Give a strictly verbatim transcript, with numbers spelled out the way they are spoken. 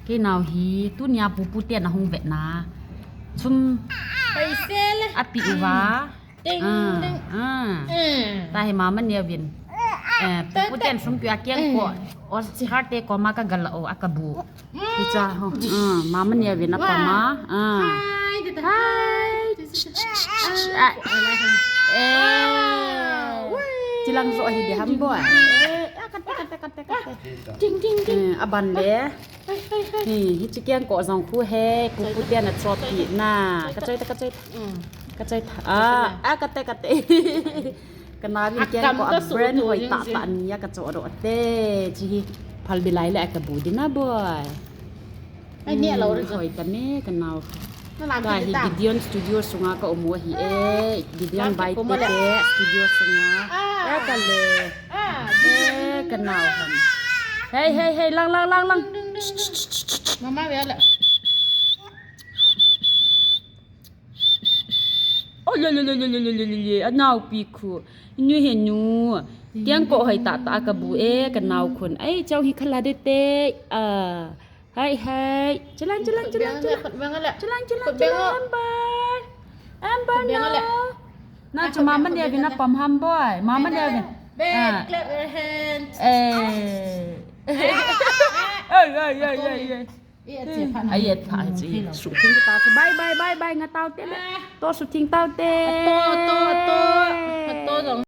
Kei nau hi, tunia pupu ten ahung vetna. Chum. Paise le. Api uva. Ding, ah, ding. Ah. Mm. Tahi mama neuvin. Eh, pupu ten sum kya kiang ko. Mm. Oscar te koma ka gala o, a kabu. Hicha ho. Mm, mama neuvin apa ma. Ah. Hi, tita. Hi. Ah. Eh. Chilang so hi de ham boy. Eh, ah, kate, kate, kate, kate. Ding, ding, ding. Eh, aban le. Hi, hi, hichi kiang ko jong khu he, pupu ten a chop pi na. Ka choi ta, ka choi ta. Mm. Ka choi ta. Ah, ah, kate, kate. Ka nau vin kiang ko a brand hoi ta ta ni a ka cho ro te. Chi hi phal bilai le a kabu di na boy. Ai, ni a lo ri. Hoi ta me ka nau. Ka hi Gideon Studio sunga ka um u ahi e. Gideon bai te te studio sunga. Ah. Eh, ka le. Ah, eh, ka nau ham. Hey, hey, hey, lang, lang, lang, lang. Mama, ve la. Oh, le, le, le, le, le, le, le, le, le, a nau pi khu. Nu he nu. Kiang ko hoi ta ta ka bu e, ka nau khun. Ai, chau hi khala de te. Ah. Hai, hai. Chilang, chilang, chilang, chilang. Khut beng a le. Chilang, chilang, khut beng a. Chilang, Amber. Amber, khut beng a le. No. Na chu mama neuvin a pam ham boy. Mama neuvin. Back, ah, clap your hands. Eh. Ai, ai, ai, ai, ai. Eh, a che pha na. Ai, a che pha, a che. Shooting ta. Bye, bye, bye, bye. Nga tao te le. Ah. To shooting tao te. To, to, to.